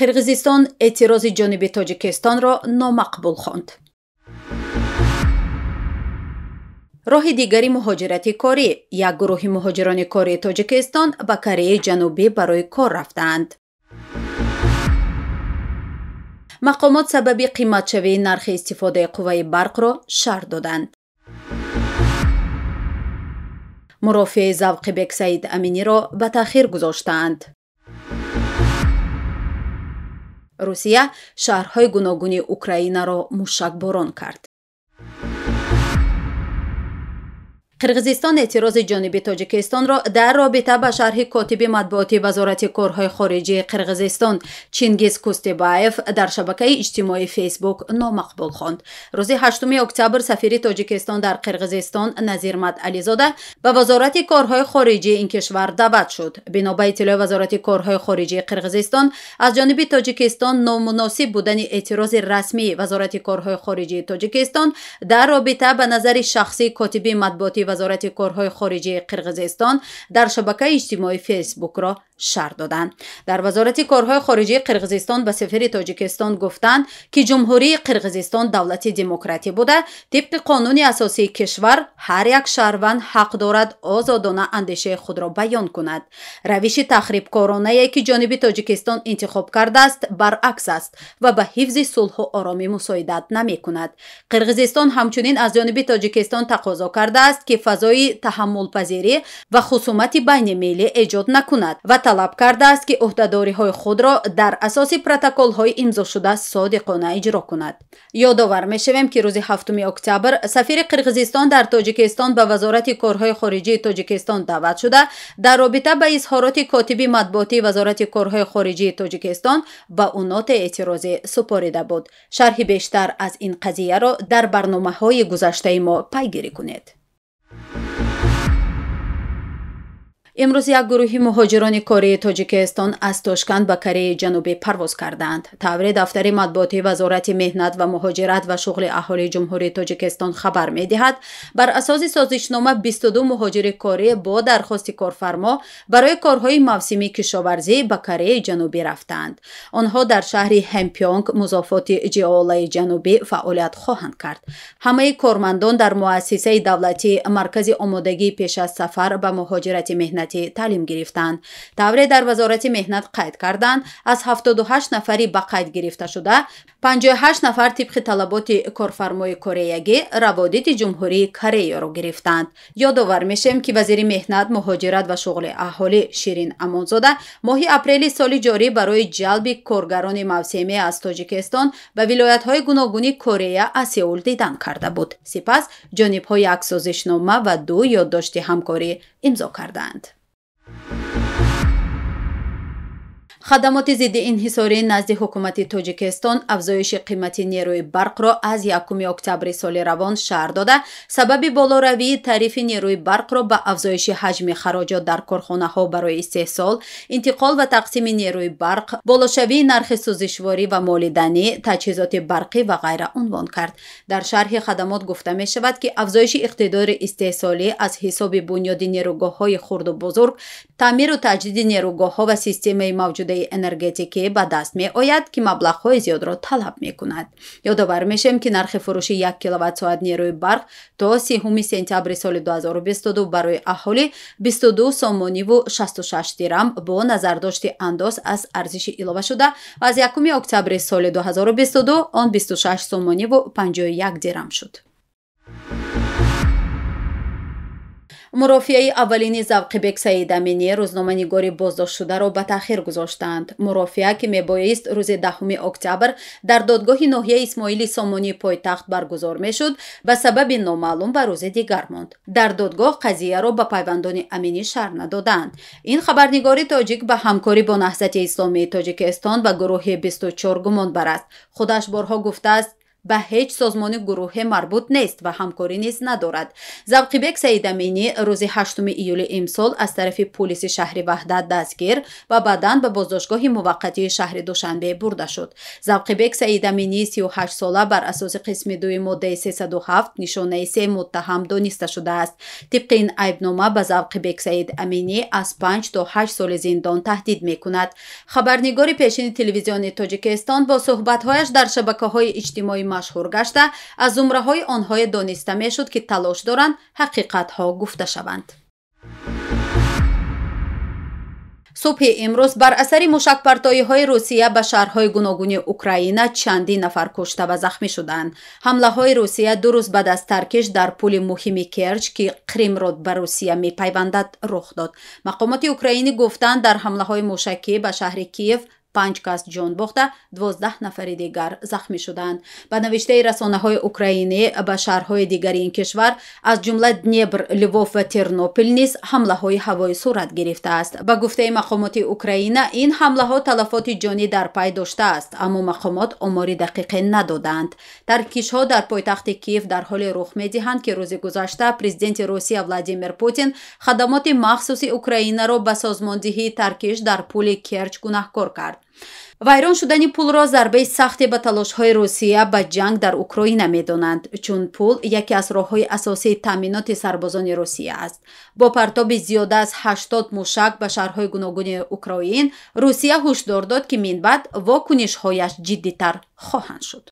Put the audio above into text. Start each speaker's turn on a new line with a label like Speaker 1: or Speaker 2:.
Speaker 1: Қирғизистон эътирози ҷониби Тоҷикистонро номақбул хонд. Роҳи дигари муҳоҷирати корӣ. Як гурӯҳи муҳоҷирони кории Тоҷикистон ба Кореяи Ҷанубӣ барои кор рафтаанд. Мақомот сабаби қиматшавии нархи истифодаи қувваи барқро шарҳ доданд. Мурофиаи Завқибек Саид Аминиро ба таъхир гузоштаанд. Русия шаҳрҳои гуногуни Украинаро мушакборон кард. Қирғизистон эътирози ҷониби Тоҷикистонро дар робита ба шарҳи котиби матбуоти Вазорати корҳои хориҷии Қирғизистон Чингиз Кустебаев дар шабакаи иҷтимоии Фейсбук номақбул хонд. Рӯзи 8 октябр сафири Тоҷикистон дар Қирғизистон Назир Мадализода ба Вазорати корҳои хориҷии ин кишвар даъват шуд. Бино ба иттилои Вазорати корҳои хориҷии Қирғизистон, аз ҷониби Тоҷикистон номуносиб будани эътирози расмии Вазорати корҳои хориҷии Тоҷикистон дар робита ба назари шахсии котиби матбуоти Вазорати корҳои хориҷии Қирғизистон дар шабакаи иҷтимоии Фейсбукро шарҳ доданд. Дар Вазорати корҳои хориҷии Қирғизистон ба сафири Тоҷикистон гуфтанд, ки Ҷумҳурии Қирғизистон давлати демократӣ буда, тибқи қонуни асосии кишвар ҳар як шаҳрванд ҳақ дорад озодона андешаи худро баён кунад. Равиши тахрибкоронае, ки ҷониби Тоҷикистон интихоб кардааст, баръакс аст ва ба ҳифзи сулҳу оромӣ мусоидат намекунад. Қирғизистон ҳамчунин аз ҷониби Тоҷикистон тақозо кардааст, ки фазои таҳаммулпазирӣ ва хусумати байнимиллӣ эҷод накунад ва талаб кардааст, ки ӯҳдадориҳои худро дар асоси протоколҳои имзошуда содиқона иҷро кунад. Ёдовар мешавем, ки рӯзи 7 октябр сафири Қирғизистон дар Тоҷикистон ба Вазорати корҳои хориҷии Тоҷикистон даъват шуда, дар робита ба изҳороти котиби матбуотии Вазорати корҳои хориҷии Тоҷикистон ба ӯ ноти эътирозӣ супорида буд. Шарҳи бештар аз ин қазияро дар барномаҳои гузаштаи мо пайгирӣ кунед. Имрӯз як гурӯҳи муҳоҷирони кории Тоҷикистон аз Тошканд ба Кореяи Ҷанубӣ парвоз кардаанд. Тавре дафтари матбуотии Вазорати меҳнат ва муҳоҷират ва шуғли аҳолии Ҷумҳурии Тоҷикистон хабар медиҳад, бар асоси созишнома 22 муҳоҷири корӣ бо дархости корфармо барои корҳои мавсимии кишоварзӣ ба Кореяи Ҷанубӣ рафтаанд. Онҳо дар шаҳри Ҳемпёнг, музофоти Ҷиолаи Ҷанубӣ фаъолият хоҳанд кард. Ҳамаи кормандон дар муассисаи давлатии Маркази омодагии пеш аз сафар ба муҳоҷирати меҳнат таълим гирифтанд. Тавре дар Вазорати меҳнат қайд карданд, аз 78 нафари ба қайд гирифта шуда, 58 нафар тибқи талаботи корфармои кореягӣ раводиди Ҷумҳурии Кореяро гирифтанд. Ёдовар мешавем, ки вазири меҳнат, муҳоҷират ва шуғли аҳолӣ Ширин Амонзода моҳи апрели соли ҷорӣ барои ҷалби коргарони мавсимӣ аз Тоҷикистон ба вилоятҳои гуногуни Корея аз Сеул дидан карда буд. Сипас ҷонибҳо як созишнома ва 2 ёддошти ҳамкорӣ имзо карданд. Хадамоти зидди инҳисорӣ назди ҳукумати Тоҷикистон афзоиши қимати нерӯи барқро аз 1 октябри соли равон шарҳ дода, сабаби болоравии тарифи нерӯи барқро ба афзоиши ҳаҷми хароҷот дар корхонаҳо барои истеҳсол, интиқол ва тақсими нерӯи барқ, болошавии нархи сӯзишворӣ ва молиданӣ, таҷҳизоти барқӣ ва ғайра унвон кард. Дар шарҳи хадамот гуфта мешавад, ки афзоиши иқтидори истеҳсолӣ аз ҳисоби бунёди нерӯгоҳҳои хурду бузург, таъмиру таҷдиди нерӯгоҳҳо ва системаи мавҷудаи энергетикӣ ба даст меояд, ки маблағҳои зиёдро талаб мекунад. Ёдовар мешавем, ки нархи фурӯши 1 киловатт-соат нерӯи барқ то 3 сентябри соли 2022 барои аҳолӣ 22 сомониву 66 дирам бо назардошти андоз аз арзиши иловашуда ва аз 1 октябри соли 2022 он 26 сомониву 51 дирам шуд. Мурофиаи аввалини Завқибек Саид Аминӣ, рӯзноманигори боздоштшударо ба таъхир гузоштанд. Мурофиа, ки мебоист рӯзи 10 октябр дар додгоҳи ноҳияи Исмоили Сомонии пойтахт баргузор мешуд, ба сабаби номаълум ба рӯзи дигар монд. Дар додгоҳ қазияро ба пайвандони Аминӣ шарҳ надоданд. Ин хабарнигори тоҷик ба ҳамкорӣ бо Наҳзати исломии Тоҷикистон ва гурӯҳи 24 гумонбар аст. Худаш борҳо гуфтааст, Ба ҳеҷ созмони гурӯҳе марбут нест ва ҳамкорӣ низ надорад. Завқибек Саидаминӣ рӯзи 8 июли имсол аз тарафи пулиси шаҳри Ваҳдат дастгир ва баъдан ба боздоштгоҳи муваққатии шаҳри Душанбе бурда шуд. Завқибек Саидаминӣ 38 сола бар асоси қисми 2 моддаи 307 нишонаи 3 муттаҳам дониста шудааст. Тибқи ин айбнома ба Завқибек Саидаминӣ аз 5 то 8 соли зиндон таҳдид мекунад. Хабарнигори пешини телевизиони Тоҷикистон бо суҳбатҳояш дар шабакаҳои иҷтимоӣ машҳур гашта, аз зумраҳои онҳое дониста мешуд, ки талош доранд ҳақиқатҳо гуфта шаванд. Субҳи имрӯз бар асари мушакпартоиҳои Русия ба шаҳрҳои гуногуни Украина чандин нафар кушта ва захмӣ шуданд. Ҳамлаҳои Русия 2 рӯз баъд аз таркиш дар пули муҳими Керч, ки Қримро ба Русия мепайвандад, рух дод. Мақомоти украинӣ гуфтанд, дар ҳамлаҳои мушакӣ ба шаҳри Киев 5 кас ҷон бохта, 12 нафари дигар захмӣ шуданд. Ба навиштаи расонаҳои украинӣ, ба шаҳрҳои дигари ин кишвар, аз ҷумла Днепр, Лвов ва Тернопил низ ҳамлаҳои ҳавоӣ сурат гирифтааст. Ба гуфтаи мақомоти Украина, ин ҳамлаҳо талафоти ҷонӣ дар пай доштааст, аммо мақомот омори дақиқе надоданд. Таркишҳо дар пойтахти Киев дар ҳоле рух медиҳанд, ки рӯзи гузашта президенти Русия Владимир Путин хадамоти махсуси Украинаро ба созмондиҳии таркиш дар пули Керч гунаҳкор кард. Вайрон шудани пулро зарбаи сахте ба талошҳои Русия ба ҷанг дар Украина медонанд, чун пул яке аз роҳҳои асосии таъминоти сарбозони Русия аст. Бо партоби зиёда аз 80 мушак ба шаҳрҳои гуногуни Украин, Русия ҳушдор дод, ки минбаъд вокунишҳояш ҷиддитар хоҳанд шуд.